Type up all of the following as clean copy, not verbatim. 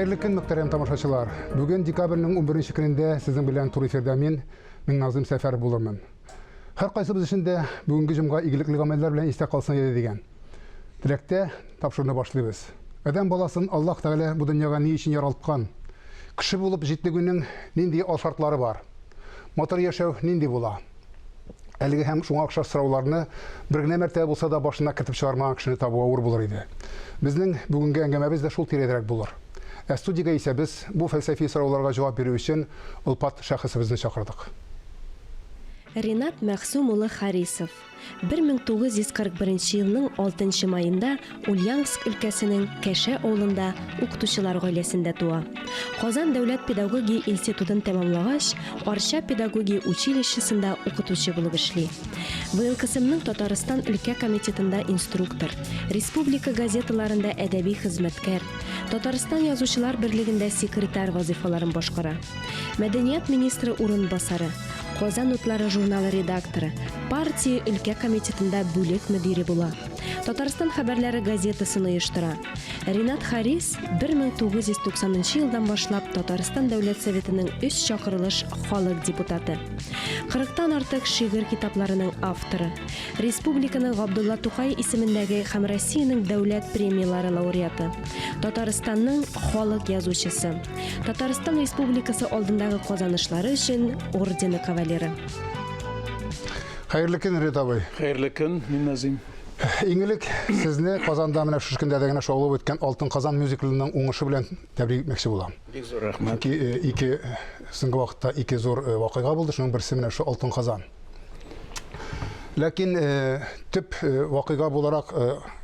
Хәерле көн, мөхтәрәм тамашачылар. Бүген декабрьнең 11 көнендә сезнең белән туры эфирда мин, Миңназым Сәфәров булырмын. Һәркайсыбыз өчен дә бүгенге җомга игелекле гамәлләр белән истә калсын иде дигән теләктә тапшыруны башлыйбыз. Адәм баласын Аллаһ Тәгалә бу дөньяга ни өчен яралткан? Кеше булып җитлегүнең нинди алшартлары бар? Матур яшәү нинди була? Әлеге һәм шуңа охшаш сорауларны бер генә мәртәбә булса да башына кертеп чыгармаган кешене табу авыр булыр иде. Безнең бүгенге әңгәмәбез дә шул тирәдәрәк булыр. Ә студиягә исә без бу фәлсәфи сорауларга җавап бирү өчен олпат шәхесебезне чакырдык. Ринат Мәгъсүм улы Харисов, 1941 елның 6 маенда Ульяновск өлкәсенең Кәшә авылында укытучылар гаиләсендә туа. Казан дәүләт педагогия институтын тәмамлагач, Арча педагогия училищесында укытучы булып эшли. ВЛКСМның Татарстан өлкә комитетында инструктор, республика газеталарында әдәби хезмәткәр, Татарстан Язучылар берлегендә секретарь вазыйфаларын башкара. Мәдәният министры урынбасары, Казан утлары журналы редакторы, партия өлкә комитетында бүлек мөдире була. Татарстан хәбәрләре газетасын оештыра. Ринат Харис 1990 елдан башлап Татарстан Дәүләт Советының өч чакырылыш халык депутаты. Кырыктан артык шигырь китапларының авторы. Республиканың Габдулла Тукай исемендәге һәм Россиянең дәүләт премияләре лауреаты. Татарстанның халык язучысы. Татарстан Республикасы алдындагы казанышлары өчен ордены кавалеры. Хәерле көн, Ринат абый. Хәерле көн, Минназим. Иң элек сезне Казанда менә шушы көндәрдә генә шаулап үткән Алтын Казан мюзиклының уңышы белән тәбрик итмәкче булам. Бик зур рәхмәт. Чөнки э, ике соңгы вакытта ике зур э, вакыйга булды, шуның берсе менә шул Алтын Казан. Ләкин э, төп вакыйга буларак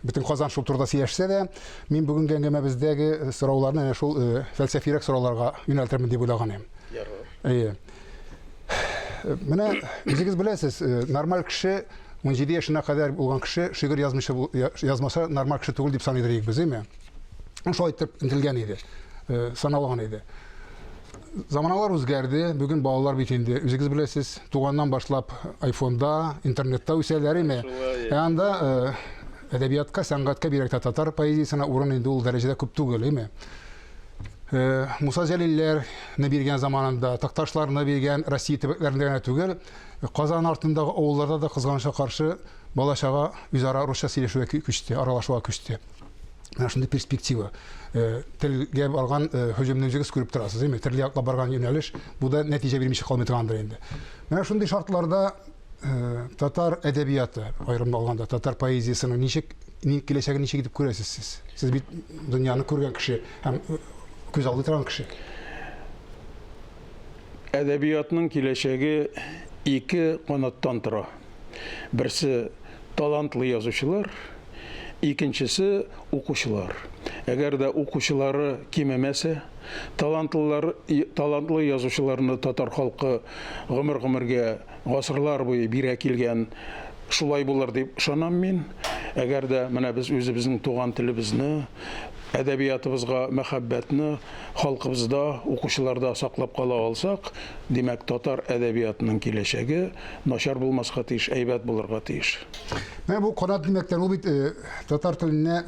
бөтен Казан шул турыда сөйләшсә дә, мин бүгенге әңгәмәбездәге сорауларны әнә шул фәлсәфирәк сорауларга юнәлтермен дип уйлаган идем. Ярар. Әйе. Менә үзегез беләсез, нормаль кеше 17 яшенә кадәр булган кеше шигырь язмыйча язмаса нормаль кеше түгел дип саныйдыр идек без, әйме? Шулай итеп интелгән иде, саналган иде. Заманалар үзгәрде, бүген балалар бит инде, үзегез беләсез, туганнан башлап айфонда, интернетта үсәләр, әйме? Ә анда әдәбиятка, сәнгатькә, бигрәк тә татар поэзиясенә урын инде ул дәрәҗәдә күп түгел, әйме? Муса Җәлилләрне биргән заманында, Такташларны биргән Россия төбәкләрендә генә түгел, Казан артындагы авылларда да кызганычка каршы бала-чага үзара русча сөйләшүгә күчте, аралашуга күчте. Менә шундый перспектива. Телгә барган һөҗүмне үзегез күреп торасыз, әйме? Төрле яклап барган юнәлеш, бу да нәтиҗә бирмичә калмый торгандыр инде. Менә шундый шартларда татар әдәбияты, аерым алганда татар поэзиясенең ничек киләчәген ничек итеп күрәсез сез? Сез бит дөньяны күргән кеше һәм күз алды торган кеше. Әдәбиятның киләчәге ике канаттан тора. Берсе талантлы язучылар, икенчесе укучылар. Әгәр дә укучылары кимемәсә, талантлылар талантлы язучыларны татар халкы гомер-гомергә гасырлар буе бирә килгән, шулай булыр дип ышанам мин. Әгәр дә менә без үзебезнең туган телебезне, әдәбиятыбызга мәхәббәтне халкыбызда, укучыларда саклап кала алсак, димәк, татар әдәбиятының киләчәге начар булмаска тиеш, әйбәт булырга тиеш. Менә бу канат димәктән, ул бит э, татар теленә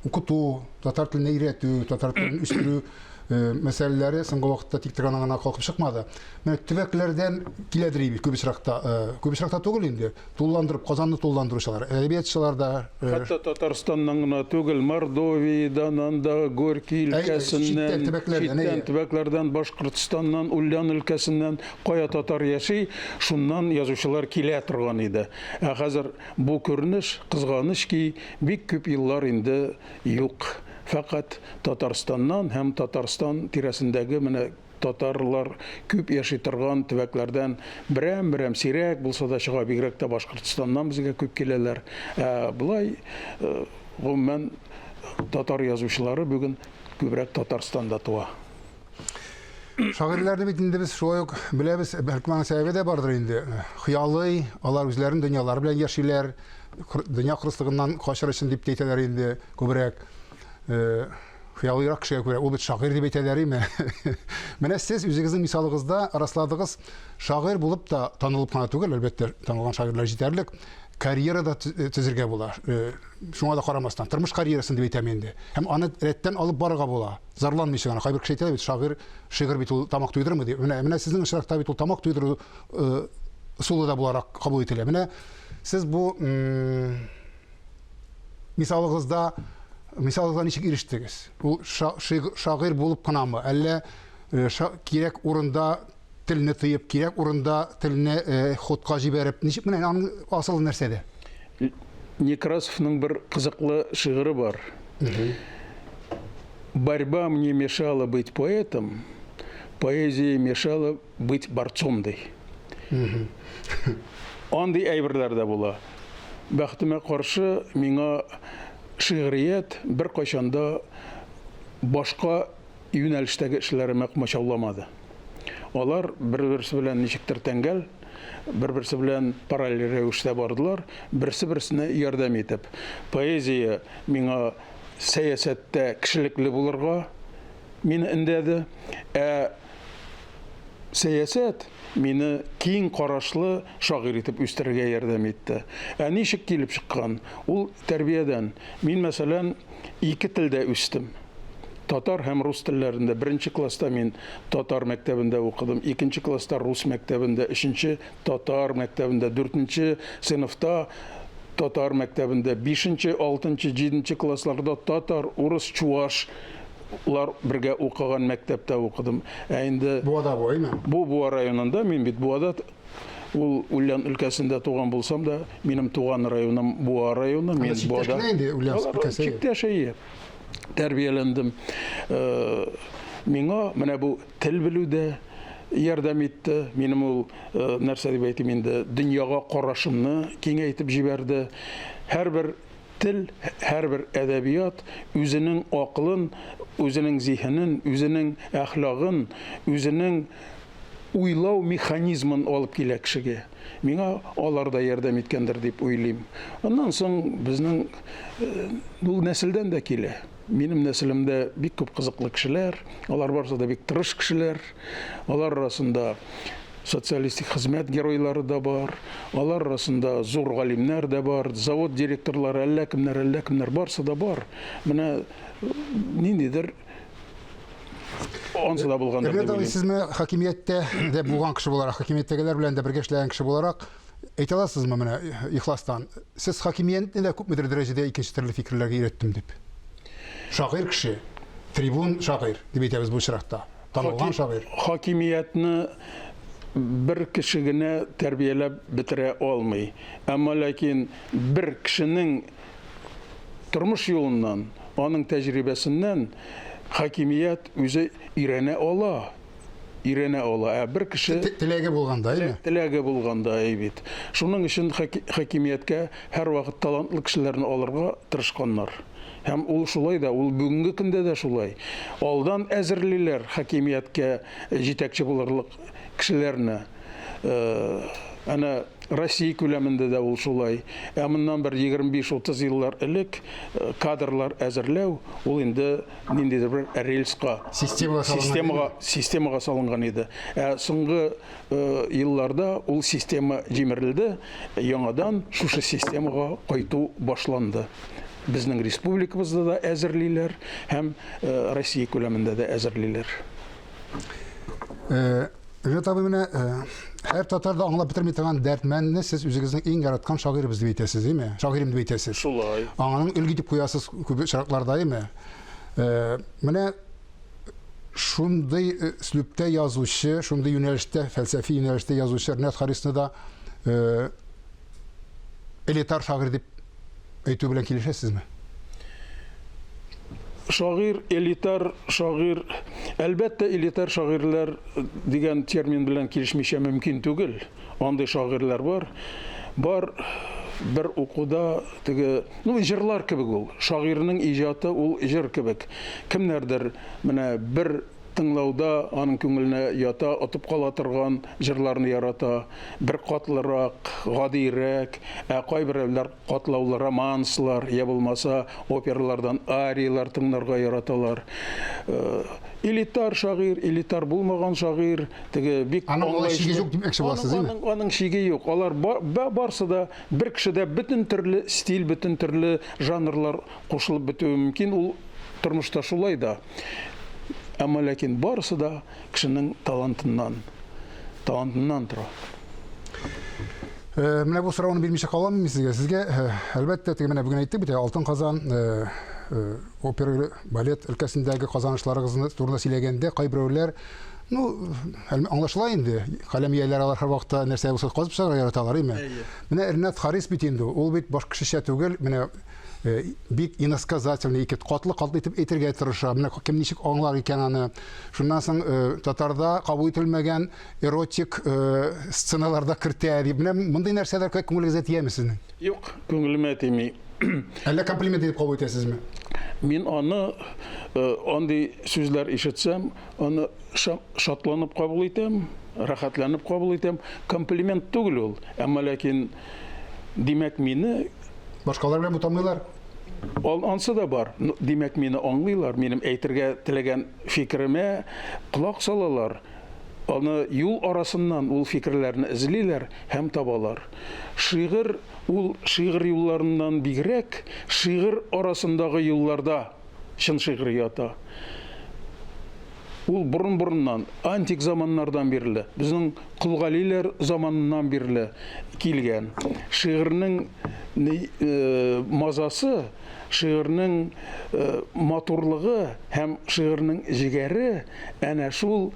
укыту, татар теленә өйрәтү, татар телен үстерү э, мәсьәләләре соңгы вакытта тик торган гына калкып чыкмады. Менә төбәкләрдән киләдер бит күп очракта, э, күп очракта түгел инде, тулыландырып, Казанны тулыландыручылар, әдәбиятчылар да. Э, Хәтта Татарстаннан гына түгел, Мордовиядән, анда Горький өлкәсеннән, читтән төбәкләрдән, Башкортстаннан, Ульян өлкәсеннән кая татар яши, шуннан язучылар килә торган иде. Ә хәзер бу күренеш, кызганыч ки, бик күп еллар инде юк. Фәкать Татарстаннан һәм Татарстан тирәсендәге менә Татарлар күп яши торган төбәкләрдән берәм-берәм, сирәк булса да чыга, бигрәк тә Башкортстаннан безгә күп киләләр. Ә болай, гомумән, татар язучылары бүген күбрәк Татарстанда туа. Шагыйрьләрне бит инде без шулай ук беләбез, бәлкем аның сәбәбе дә бардыр инде. Хыялый, алар үзләренең дөньялары белән яшиләр, дөнья кырыслыгыннан качыр өчен дип тә әйтәләр инде күбрәк. Хыялыйрак кешегә күрә, ул бит шагыйрь дип әйтәләр име? Менә сез үзегезнең мисалыгызда расладыгыз, шагыйрь булып та танылып кына түгел, әлбәттә, танылган шагыйрьләр җитәрлек. карьера да төзергә була. Шуңа да карамастан, тормыш карьерасын дип әйтәм инде. Һәм аны рәттән алып барырга була. Зарланмыйча гына. Кайбер кеше әйтә бит, шагыйрь, шигырь бит ул тамак туйдырмый дип. Менә, менә сезнең очракта бит ул тамак туйдыру ысулы да буларак кабул ителә. Менә сез бу мисалыгызда мисалыгызга ничек ирештегез? Ул шагыйрь булып кынамы, әллә кирәк урында телне тыеп, кирәк урында телне ходка җибәреп, ничек менә аның асылы нәрсәдә? Некрасовның бер кызыклы шигыре бар. Борьба мне мешала быть поэтом, поэзия мешала быть борцом, ди. Андый әйберләр дә була. Бәхетемә каршы, миңа шигърият беркайчан да башка юнәлештәге эшләремә комачауламады. Алар бер-берсе белән ничектер тәңгәл, бер-берсе белән параллель рәвештә бардылар, берсе-берсенә ярдәм итеп. Поэзия миңа сәясәттә кешелекле булырга мине өндәде, ә сәясәт мине киң карашлы шагыйрь итеп үстерергә ярдәм итте. Ә ничек килеп чыккан? Ул тәрбиядән. Мин, мәсәлән, ике телдә үстем. Татар һәм рус телләрендә. Беренче класста мин татар мәктәбендә укыдым, икенче класста рус мәктәбендә, өченче татар мәктәбендә, дүртенче сыйныфта татар мәктәбендә, бишенче, алтынчы, җиденче классларда татар, урыс, чуаш лар бергә укыган мәктәптә укыдым. Ә инде Буада бу, әйме? Бу Буа районында, мин бит Буада ул Ульян өлкәсендә туган булсам да, минем туган районым Буа районы, мин Буада. Чиктәш инде Ульяновск өлкәсе. Чиктәш, әйе. Тәрбияләндем. Э, миңа менә бу тел белү дә ярдәм итте. Минем ул э, нәрсә дип әйтим инде, дөньяга карашымны киңәйтеп җибәрде. Һәрбер Тел, һәрбер әдәбият үзенең акылын, үзенең зиһенен, үзенең әхлагын, үзенең уйлау механизмын алып килә кешегә. Миңа алар да ярдәм иткәндер дип уйлыйм. Аннан соң безнең ул нәселдән дә килә. Минем нәселемдә бик күп кызыклы кешеләр, алар барысы да бик тырыш кешеләр. Алар арасында социалистик хезмәт геройлары да бар, алар арасында зур галимнәр дә бар, завод директорлары, әллә кемнәр, әллә кемнәр, барысы да бар. Менә ниндидер ансы да булгандыр дип уйлыйм. Сез менә хакимияттә дә булган кеше буларак, хакимияттәгеләр белән дә бергә эшләгән кеше буларак, әйтә аласызмы менә ихластан, сез хакимиятне дә күпмедер дәрәҗәдә икенче төрле фикерләргә өйрәттем дип? Шагыйрь кеше, трибун шагыйрь дип әйтәбез бу очракта. Танылган шагыйрь. Хакимиятне бер кеше генә тәрбияләп бетерә алмый. Әмма ләкин бер кешенең тормыш юлыннан, аның тәҗрибәсеннән хакимият үзе өйрәнә ала. Өйрәнә ала. Ә бер кеше Теләге булганда, әйме? Теләге булганда, әй бит. Шуның өчен хакимияткә һәрвакыт талантлы кешеләрне алырга тырышканнар. Һәм ул шулай да, ул бүгенге көндә дә шулай. Алдан әзерлиләр хакимияткә җитәкче булырлык кешеләрне. Әнә Россия күләмендә дә ул шулай. Ә моннан бер 25-30 еллар элек кадрлар әзерләү ул инде ниндидер бер рельска, системага системага, системага салынган иде. Ә соңгы елларда ул система җимерелде, яңадан шушы системага кайту башланды. Безнең республикабызда да әзерлиләр һәм Россия күләмендә дә әзерлиләр. Ринат абый, менә һәр татар да аңлап бетерми торган Дәрдмәнне сез үзегезнең иң яраткан шагыйребез дип әйтәсез, әйме? Шагыйрем дип әйтәсез. Шулай. Аңаның өлге дип куясыз күп очракларда, әйме? Менә шундый өслүбтә язучы, шундый юнәлештә, фәлсәфи юнәлештә язучы Ринат Харисны да элитар шагыйрь дип әйтү белән килешәсезме? Шагыйрь, элитар шагыйрь, әлбәттә, элитар шагыйрьләр дигән термин белән килешмичә мөмкин түгел. Андый шагыйрьләр бар. Бар бер укуда теге, ну, җырлар кебек ул. Шагыйрьнең иҗаты ул җыр кебек. Кемнәрдер менә бер тыңлауда аның күңеленә ята, отып кала торган җырларны ярата. Беркатлырак, гадиерәк, ә кайберәүләр катлаулы романслар, я булмаса опералардан арияләр тыңларга яраталар. Элитар шагыйрь, элитар булмаган шагыйрь, теге бик Аның алай чиге юк димәкче буласыз, әйме? Аның, аның чиге юк. Алар барсы да бер кешедә бөтен төрле стиль, бөтен төрле жанрлар кушылып бетүе мөмкин. Ул тормышта шулай да. Әмма ләкин барысы да кешенең талантыннан, талантыннан тора. Э, менә бу сорауны бирмичә кала алмыйм сезгә. Сезгә, э, әлбәттә, теге менә бүген әйттек бит, Алтын Казан э, опера, балет өлкәсендәге казанышларыгызны турында сөйләгәндә кайберәүләр, ну, аңлашыла инде, каләм ияләре алар һәрвакытта нәрсә булса казып чыгарга яраталар, әйме? Менә Ринат Харис бит инде, ул бит башка кешечә түгел, менә э, бик иносказательный икән, катлы-катлы итеп әйтергә тырыша. Менә кем ничек аңлар икән аны. Шуннан соң э, татарда кабул ителмәгән эротик э, сценаларда кертә дип. Менә мондый нәрсәләр күңелегезгә тияме сезнең? Юк, күңелемә тими. Әллә комплимент итеп кабул итәсезме? Мин аны э, андый сүзләр ишетсәм, аны шатланып кабул итәм, рәхәтләнеп кабул итәм. Комплимент түгел ул, әмма ләкин димәк мине башкалар белән бутамыйлар. Ал, ансы да бар. Ну, димәк, мине аңлыйлар, минем әйтергә теләгән фикеремә колак салалар. Аны юл арасыннан ул фикерләрне эзлиләр һәм табалар. Шигырь ул шигырь юлларыннан бигрәк, шигырь арасындагы юлларда чын шигырь ята. Ул борын-борыннан, антик заманнардан бирле, безнең Колгалиләр заманыннан бирле килгән. Шигырьнең э, мазасы, шигырьнең э, матурлыгы һәм шигырьнең җегәре әнә шул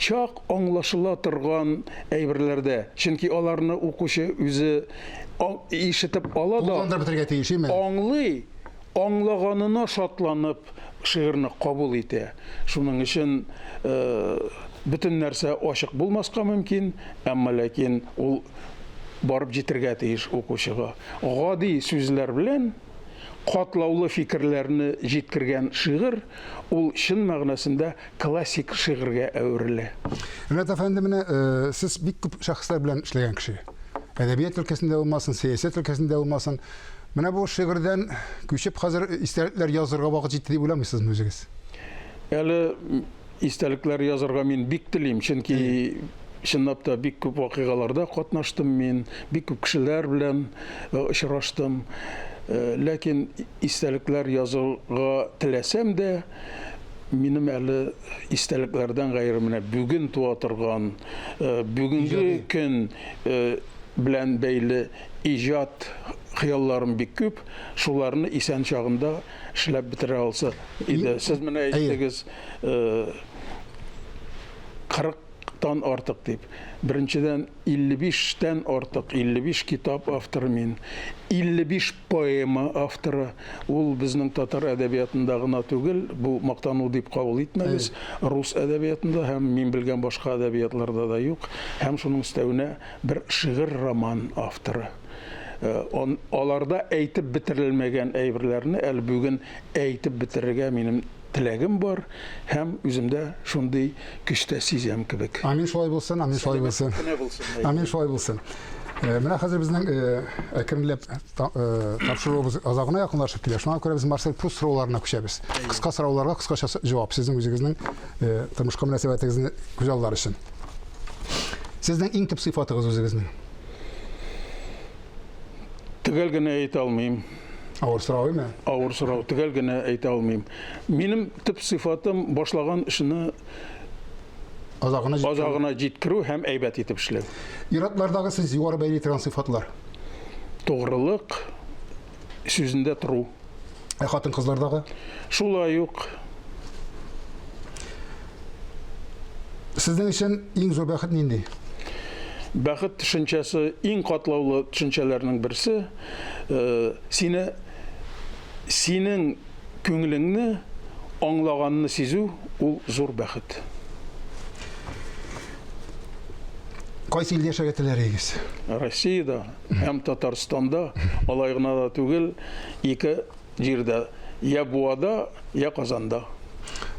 чак аңлашыла торган әйберләрдә. Чөнки аларны укучы үзе ишетеп ала да, Тулыландырып бетерергә тиеш, име? Аңлый, аңлаганына шатланып шигырьне кабул итә. Шуның өчен бөтен нәрсә ачык булмаска мөмкин, әмма ләкин ул барып җитергә тиеш укучыга. Гади сүзләр белән катлаулы фикерләрне җиткергән шигырь ул чын мәгънәсендә классик шигырьгә әверелә. Ринат әфәнде, менә сез бик күп шәхесләр белән эшләгән кеше. Әдәбият өлкәсендә булмасын, сәясәт өлкәсендә булмасын. Менә бу шигырьдән күчеп хәзер истәлекләр язырга вакыт җитте дип уйламыйсызмы үзегез? Әле истәлекләр язарга мин бик телим, чөнки чынлап та бик күп вакыйгаларда катнаштым мин, бик күп кешеләр белән э, очраштым. Э, ләкин истәлекләр язырга теләсәм дә, минем әле истәлекләрдән гайре менә бүген туа торган, э, бүгенге көн белән бәйле иҗат хыялларым бик күп, шуларны исән чагында эшләп бетерә алса иде. Сез менә әйттегез, 40 тан артык дип. Беренчедән, 55 тән артык, 55 китап авторы мин. 55 поэма авторы. Ул безнең татар әдәбиятында гына түгел, бу мактану дип кабул итмәгез, рус әдәбиятында һәм мин белгән башка әдәбиятларда да юк. Һәм шуның өстәвенә бер шигырь-роман авторы. Э, аларда әйтеп бетерелмәгән әйберләрне әле бүген әйтеп бетерергә минем теләгем бар һәм үземдә шундый көч тә сизәм кебек. Амин шулай булсын, амин шулай булсын. Амин шулай булсын. Э, менә хәзер безнең э, әкренләп тапшыруыбыз азагына якынлашып килә. Шуңа күрә без Марсель Пруст сорауларына күчәбез. Кыска сорауларга кыскача җавап сезнең үзегезнең тормышка мөнәсәбәтегезне күзаллар өчен. Сезнең иң төп сыйфатыгыз үзегезнең? Төгәл генә әйтә алмыйм. Авыр сорау, әйме? Авыр сорау, төгәл генә әйтә алмыйм. Минем төп сыйфатым башлаган эшне азагына җиткерү, азагына җиткерү һәм әйбәт итеп эшләү. Ир-атлардагы сез югары бәяли торган сыйфатлар? Тугрылык, сүзендә тору. Ә хатын-кызлардагы? Шулай ук. Сезнең өчен иң зур бәхет нинди? Бәхет төшенчәсе иң катлаулы төшенчәләрнең берсе. Э, сине синең күңелеңне аңлаганны сизү ул зур бәхет. Кайсы илдә яшәргә теләр идегез? Россиядә һәм Татарстанда, алай гына да түгел, ике җирдә, я Буада, я Казанда.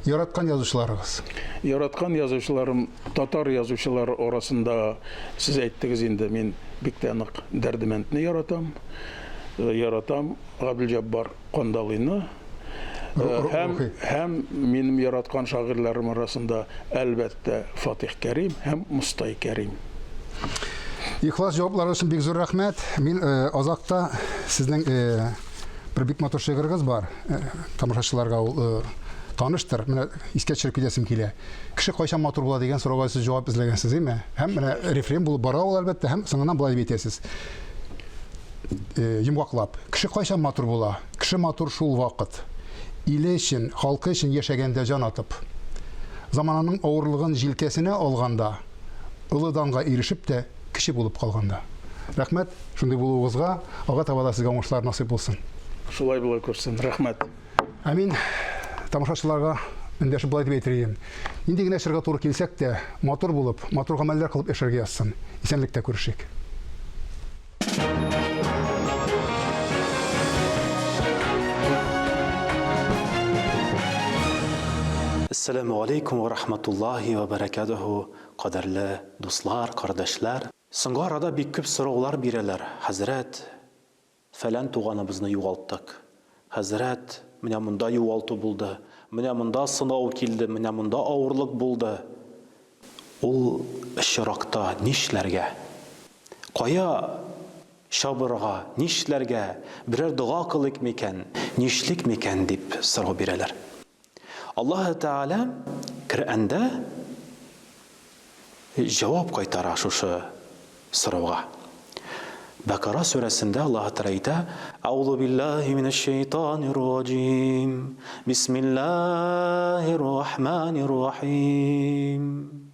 Яраткан язучыларыгыз? Яраткан язучыларым татар язучылары арасында сез әйттегез инде, мин бик тә нык Дәрдемәндне яратам. Яратам Габделҗаббар Кандалыйны. Һәм, һәм минем яраткан шагыйрьләрем арасында, әлбәттә, Фатих Кәрим һәм Мостай Кәрим. Ихлас җаваплар өчен бик зур рәхмәт. Мин азакта сезнең бер бик матур шигырегез бар. Тамашачыларга ул таныштыр. Менә искә төшереп китәсем килә. Кеше кайчан матур була дигән сорауга сез җавап эзләгәнсез, әйме? Һәм менә рефрен булып бара ул, әлбәттә, һәм соңыннан болай дип әйтәсез. Йомгаклап. Кеше кайчан матур була? Кеше матур шул вакыт. Иле өчен, халкы өчен яшәгәндә җан атып. Замананың авырлыгын җилкәсенә алганда, олы данга ирешеп тә, кече булып калганда. Рәхмәт, шундый булуыгызга, алга таба да сезгә уңышлар насыйп булсын. Шулай була күрсен, рәхмәт. Ә мин тамашачыларга эндәшеп болай дип әйтер идем. Нинди генә чорга туры килсәк тә, матур булып, матур гамәлләр кылып яшәргә язсын. Исәнлектә күрешик. Әссәламү алейкум вә рахматуллаһи вә бәрәкәтүһү, кадерле дуслар, кардәшләр! Соңгы арада бик күп сораулар бирәләр, хәзрәт, фәлән туганыбызны югалттык, хәзрәт, менә монда югалту булды, менә монда сынау килде, менә монда авырлык булды. Ул очракта нишләргә? Кая чабырга, нишләргә, берәр дога кылыйк микән, нишлик микән дип сорау бирәләр. Аллаһы Тәгалә Коръәндә җавап кайтара шушы сорауга. Бәкара сүрәсендә Аллаһы Тәгалә әйтә, Әгъузу биллаһи минәш-шәйтанир раҗим. Бисмиллаһир рахманир рахим.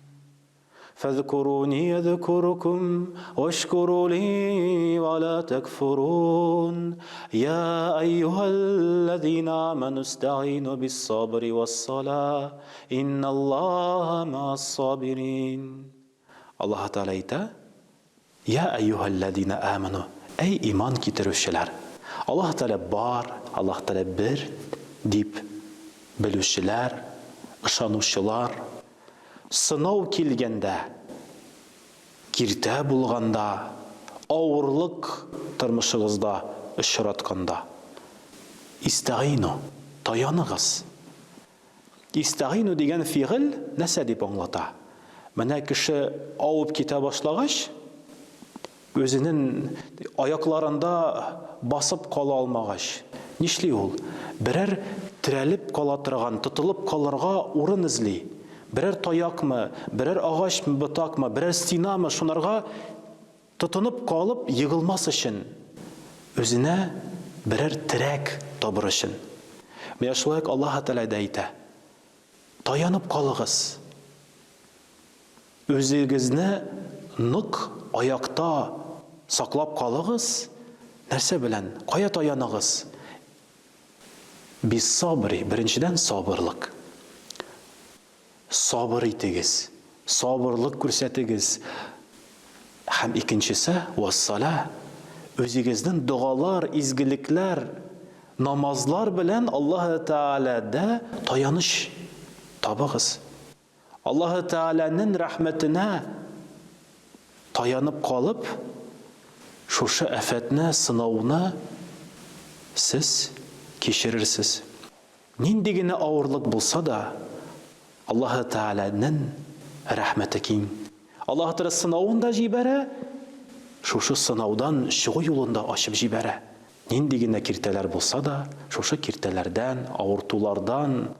Фәзкуруни әзкурукум вашкуру ли ва ла такфурун. Я әйюһәлләзина аману истәгыйну бис-сабри вас-сала. Инналлаһа маас-сабирин. Аллаһы Тәгалә әйтә, Я әйюһәлләзина аману, әй иман китерүчеләр! Аллаһы Тәгалә бар, Аллаһы Тәгалә бер дип белүчеләр, ышанучылар, сынау килгәндә, киртә булганда, авырлык тормышыгызда очратканда, истәгыйну, таяныгыз, Истәгыйну дигән фигыль нәрсә дип аңлата? Менә кеше авып китә башлагач, үзенен аякларында басып кала алмагач, нишли ул? Берәр терәлеп кала торган, тотылып калырга урын эзли. Берәр таякмы, берәр агач ботакмы, берәр стенамы, шунарга Тотынып калып егылмас өчен, үзенә берәр терәк табыр өчен. Менә шулай ук Аллаһы Тәгалә дә әйтә, Таянып калыгыз, үзегезне нык аякта саклап калыгыз, нәрсә белән, кая таяныгыз? Биссабри, беренчедән, сабырлык. Сабыр итегез, сабырлык күрсәтегез. Һәм икенчесе, вассала, үзегезнең догалар, изгелекләр, намазлар белән Аллаһы Тәгаләдә таяныч табыгыз. Аллаһы Тәгаләнең рәхмәтенә таянып калып, шушы афәтне, сынауны сез кичерерсез. Нинди генә авырлык булса да, Аллаһы Тәгаләнен рәхмәте киң. Аллаһы Тәгалә сынавын да җибәрә, шушы сынаудан чыгу юлын да ачып җибәрә. Нинди генә киртәләр булса да, шушы киртәләрдән, авыртулардан,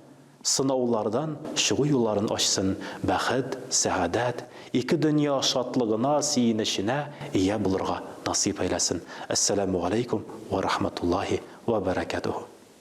сынаулардан чыгу юлларын ачсын, бәхет, сәгадәт, ике дөнья шатлыгына, сөенеченә ия булырга насыйп әйләсен. Әссәләмү галәйкүм вә рахматуллаһи вә бәрәкәтүһү.